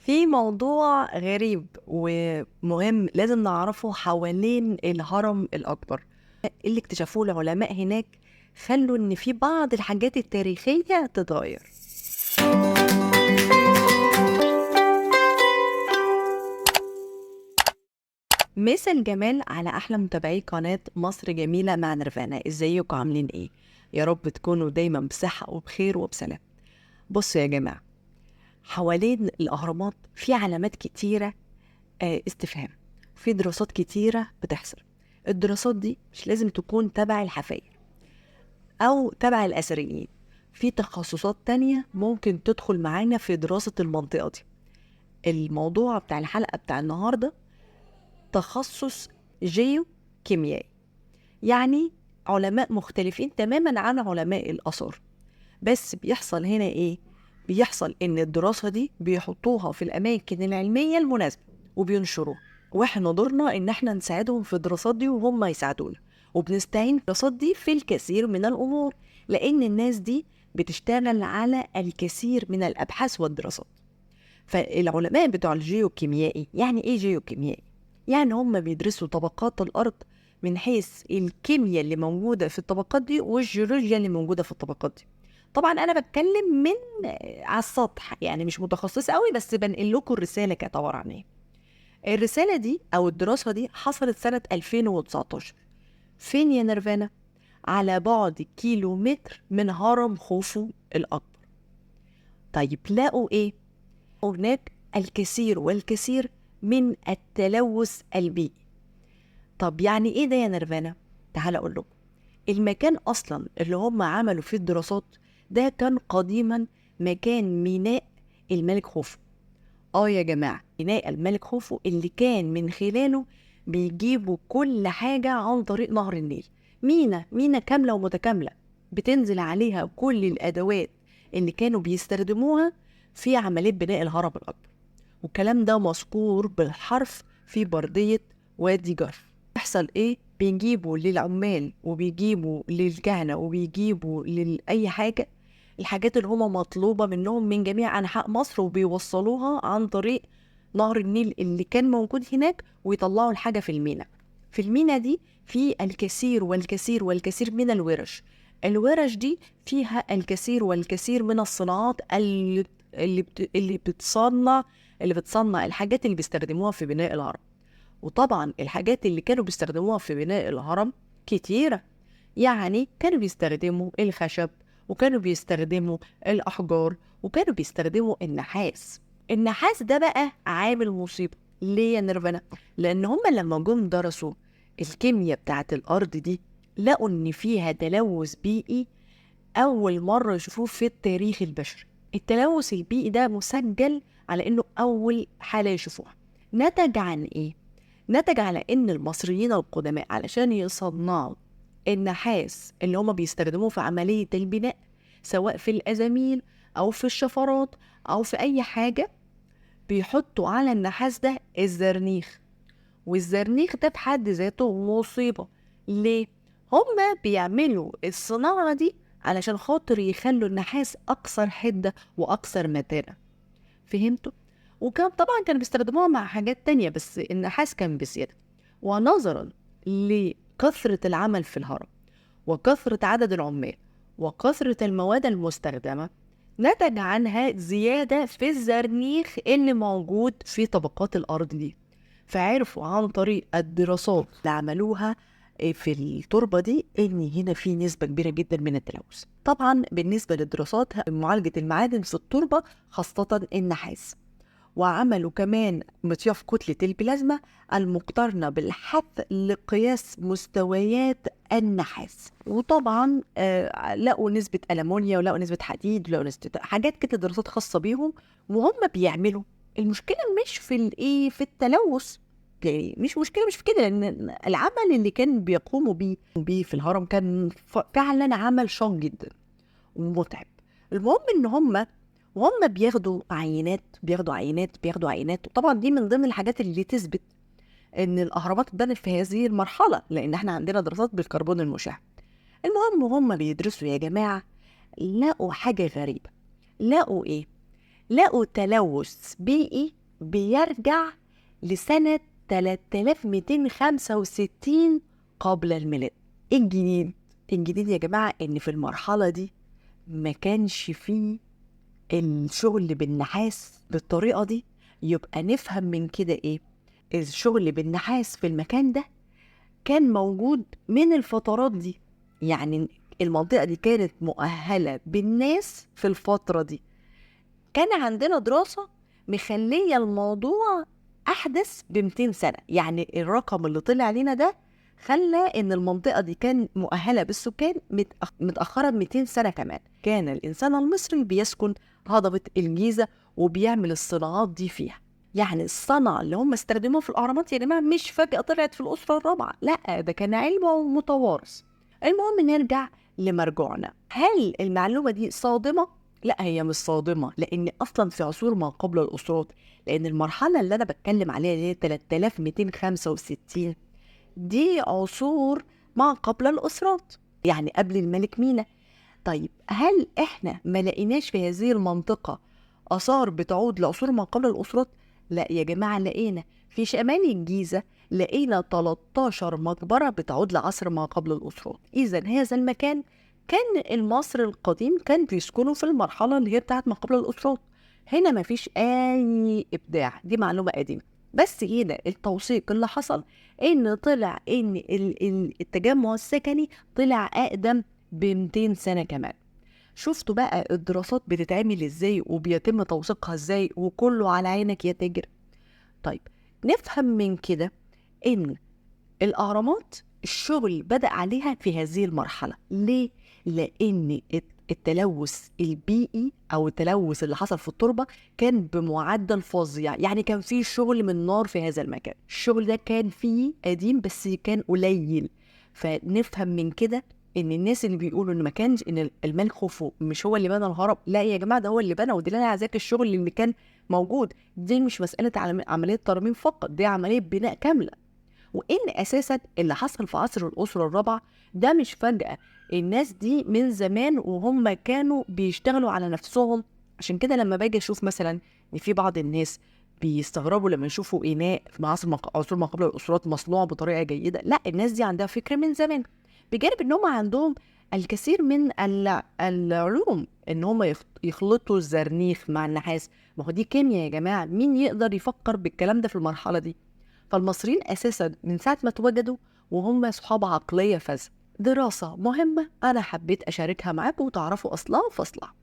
في موضوع غريب ومهم لازم نعرفه حوالين الهرم الأكبر اللي اكتشفوه العلماء هناك، خلوا إن في بعض الحاجات التاريخية تتغير. مسا الجمال على أحلى متابعي قناة مصر جميلة مع نيرفانا. ازيكم عاملين ايه؟ يا رب تكونوا دايما بصحة وبخير وبسلام. بصوا يا جماعة، حوالين الأهرامات في علامات كتيرة استفهام، في دراسات كتيرة بتحصل. الدراسات دي مش لازم تكون تبع الحفاير أو تبع الأثريين، في تخصصات تانية ممكن تدخل معانا في دراسة المنطقة دي. الموضوع بتاع الحلقة بتاع النهاردة تخصص جيو كيميائي، يعني علماء مختلفين تماما عن علماء الآثار. بس بيحصل هنا إيه؟ بيحصل إن الدراسة دي بيحطوها في الأماكن العلمية المناسبة وبينشروها، وإحنا دورنا إن إحنا نساعدهم في الدراسات دي وهم يساعدونا، وبنستعين بالدراسات دي في الكثير من الأمور، لأن الناس دي بتشتغل على الكثير من الأبحاث والدراسات. فالعلماء بتوع الجيوكيميائي، يعني إيه جيوكيميائي؟ يعني هم بيدرسوا طبقات الأرض من حيث الكيمياء اللي موجودة في الطبقات دي والجيولوجيا اللي موجودة في الطبقات دي. طبعا أنا بتكلم من على السطح، يعني مش متخصص قوي، بس بنقل لكم الرسالة كانت عبارة عن إيه. الرسالة دي أو الدراسة دي حصلت سنة 2019. فين يا نيرفانا؟ على بعد كيلومتر من هرم خوفو الأكبر. طيب لقوا إيه؟ هناك الكثير والكثير من التلوث البيئي. طب يعني إيه ده يا نيرفانا؟ تعال أقول لكم. المكان أصلا اللي هم عملوا فيه الدراسات ده كان قديما مكان ميناء الملك خوفو. يا جماعة، ميناء الملك خوفو اللي كان من خلاله بيجيبوا كل حاجة عن طريق نهر النيل. مينا كاملة ومتكاملة بتنزل عليها كل الأدوات اللي كانوا بيستخدموها في عملية بناء الهرم الأكبر. والكلام ده مذكور بالحرف في بردية وادي جرف. يحصل إيه؟ بيجيبوا للعمال وبيجيبوا للكهنة وبيجيبوا لأي حاجة الحاجات اللي هما مطلوبة منهم من جميع أنحاء مصر، وبيوصلوها عن طريق نهر النيل اللي كان موجود هناك، ويطلعوا الحاجة في المينا. في المينا دي في الكثير والكثير والكثير من الورش. الورش دي فيها الكثير والكثير من الصناعات اللي بتصنع الحاجات اللي بيستخدموها في بناء الهرم. وطبعا الحاجات اللي كانوا بيستخدموها في بناء الهرم كتيرة، يعني كانوا بيستخدموا الخشب، وكانوا بيستخدموا الأحجار، وكانوا بيستخدموا النحاس. النحاس ده بقى عامل مصيبة. ليه يا نيرفانا؟ لأن هم لما جم درسوا الكيمياء بتاعت الأرض دي لقوا إن فيها تلوث بيئي أول مرة يشوفوه في التاريخ البشري. التلوث البيئي ده مسجل على إنه أول حالة يشوفوها. نتج عن إيه؟ نتج على إن المصريين القدماء علشان يصنعوا النحاس اللي هما بيستخدموه في عملية البناء، سواء في الأزاميل أو في الشفرات أو في أي حاجة، بيحطوا على النحاس ده الزرنيخ. والزرنيخ ده بحد ذاته مصيبة. ليه؟ هما بيعملوا الصناعة دي علشان خاطر يخلوا النحاس أكثر حدة وأكثر متانة. فهمتوا؟ وكان طبعا كانوا بيستخدموها مع حاجات تانية، بس النحاس كان بزيادة. ونظرا لكثرة العمل في الهرم وكثرة عدد العمال وكثرة المواد المستخدمة، نتج عنها زيادة في الزرنيخ اللي موجود في طبقات الأرض دي. فعرفوا عن طريق الدراسات اللي عملوها في التربة دي إن هنا في نسبة كبيرة جدا من التلوث. طبعا بالنسبة للدراسات معالجة المعادن في التربة خاصة النحاس، وعملوا كمان مطياف كتلة البلازما المقترنة بالحث لقياس مستويات النحاس. وطبعا لقوا نسبة ألمونيا ولقوا نسبة حديد ولقوا نسبة حاجات كده، دراسات خاصة بيهم. وهم بيعملوا المشكلة مش في الإيه، في التلوث، يعني مش مشكلة مش في كده، لأن العمل اللي كان بيقوموا بيه في الهرم كان فعلا عمل شاق جدا ومتعب. المهم إن هم وهم بياخدوا عينات بياخدوا عينات بياخدوا عينات. وطبعا دي من ضمن الحاجات اللي تثبت ان الاهرامات اتبنت في هذه المرحله، لان احنا عندنا دراسات بالكربون المشع. المهم وهم بيدرسوا يا جماعه لقوا حاجه غريبه. لقوا ايه؟ لقوا تلوث بيئي بيرجع لسنة 3265 قبل الميلاد. ايه الجديد؟ الجديد يا جماعة ان في المرحلة دي ما كانش فيه الشغل بالنحاس بالطريقة دي. يبقى نفهم من كده ايه؟ الشغل بالنحاس في المكان ده كان موجود من الفترات دي، يعني المنطقة دي كانت مؤهلة بالناس في الفترة دي. كان عندنا دراسة مخلية الموضوع أحدث ب200 سنة، يعني الرقم اللي طلع لنا ده خلى إن المنطقة دي كان مؤهلة بالسكان متأخرة ب200 سنة كمان. كان الإنسان المصري بيسكن هضبة الجيزة وبيعمل الصناعات دي فيها. يعني الصنعة اللي هم استخدموها في الأهرامات يا جماعة مش فجأة طلعت في الأسرة الرابعة، لا ده كان علم ومتوارث. المهم نرجع لمرجعنا. هل المعلومة دي صادمة؟ لا هي مش صادمة، لأن أصلا في عصور ما قبل الأسرات، لأن المرحلة اللي أنا بتكلم عليها اللي هي 3265 دي عصور ما قبل الأسرات، يعني قبل الملك مينا. طيب هل إحنا ما لقيناش في هذه المنطقة آثار بتعود لعصور ما قبل الأسرات؟ لا يا جماعة، لقينا في شمال الجيزة لقينا 13 مقبرة بتعود لعصر ما قبل الأسرات. إذا هذا المكان كان المصري القديم كان بيسكنوا في المرحلة اللي هي بتاعت ما قبل الأسرات. هنا ما فيش أي إبداع، دي معلومة قديمة. بس هنا التوثيق اللي حصل إن طلع إن التجمع السكني طلع أقدم ب200 سنة كمان. شفتوا بقى الدراسات بتتعمل إزاي وبيتم توثيقها إزاي، وكله على عينك يا تاجر. طيب نفهم من كده إن الأهرامات الشغل بدأ عليها في هذه المرحلة. ليه؟ لأن التلوث البيئي أو التلوث اللي حصل في التربة كان بمعدل فظيع، يعني كان فيه شغل من نار في هذا المكان. الشغل ده كان فيه قديم بس كان قليل. فنفهم من كده إن الناس اللي بيقولوا إن ما كانش إن الملك خوفو مش هو اللي بنى الهرم، لا يا جماعة ده هو اللي بنى، ودي اللي أنا الشغل اللي كان موجود. دي مش مسألة عملية ترميم فقط، دي عملية بناء كاملة. وإن أساساً اللي حصل في عصر الأسرة الرابعة ده مش فجأة، الناس دي من زمان وهم كانوا بيشتغلوا على نفسهم. عشان كده لما باجي أشوف مثلاً إن في بعض الناس بيستغربوا لما يشوفوا إناء في عصور ما قبل الأسرات مصنوع بطريقة جيدة، لا الناس دي عندها فكرة من زمان، بجانب إن هم عندهم الكثير من العلوم، إن هم يخلطوا الزرنيخ مع النحاس. ما هو دي كيمياء يا جماعة، مين يقدر يفكر بالكلام ده في المرحلة دي؟ فالمصريين أساساً من ساعة ما اتوجدوا وهم صحاب عقلية فذة. دراسة مهمة أنا حبيت أشاركها معاكم وتعرفوا أصلها وفصلها.